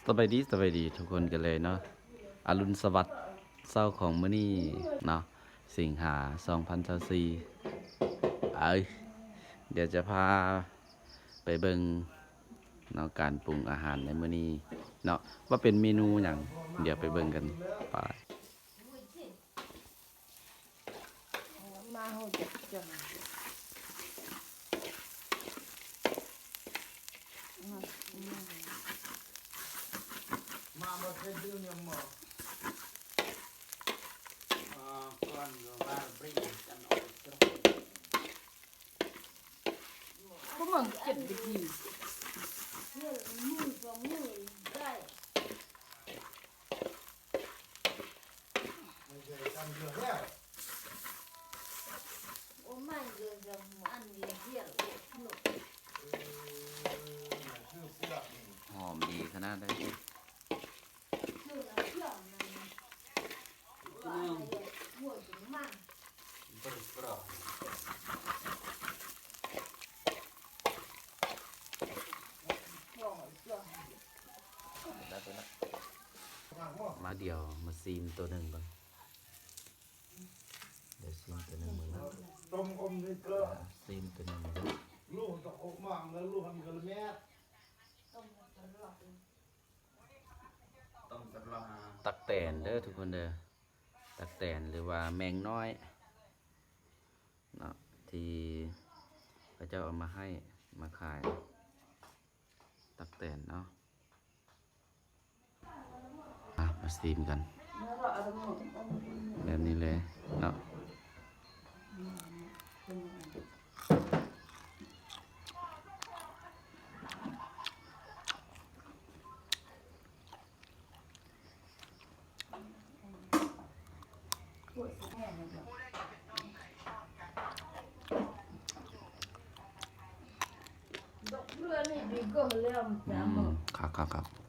ສະບາຍດີ ສະບາຍດີທຸກຄົນກັນເລີຍເນາະ. ອະລຸນສະຫວັດເຊົ້າຂອງມື້ນີ້ເນາະ ສິງຫາ ສອງພັນຊາວສີ່. ເອີຍ ດຽວຈະພາໄປເບິ່ງເນາະ ການປຸງອາຫານໃນມື້ນີ້ເນາະ ວ່າເປັນເມນູຫຍັງ ດຽວໄປເບິ່ງກັນ. ໄປ. ມາເຮົາຈັກຈັງ ມາບໍ່ເປັນເລື່ອງຫຍັງບໍ່ ອ່າ ກ່ອນວ່າເບຣກກັນອອກຈາກ ກໍມັນເຈັບໄປດີ. ຫອມດີຂະໜາດໃດ. ມາ ດຽວມາຊີມໂຕໜຶ່ງເບິ່ງ ດຽວຊີມໂຕໜຶ່ງເບິ່ງເນາະ ຕົ້ມອົມນີ້ເກີ ອ່າ ຊີມໂຕໜຶ່ງເບິ່ງ ລູກຕະໂອກມາງແລ້ວລູກໃຫ້ມັນກະລະແມດ. ຕັກແຕນເດີທຸກຄົນເດີ ຕັກແຕນ ຫຼືວ່າແມງນ້ອຍເນາະ ທີ່ເຂົາເຈົ້າເອົາມາໃຫ້ ມາຂາຍ ຕັກແຕນເນາະ. ອ່ະ ມາຊີມກັນ ແບບນີ້ເລີຍເນາະ. ອືມ ຄັກໆໆ.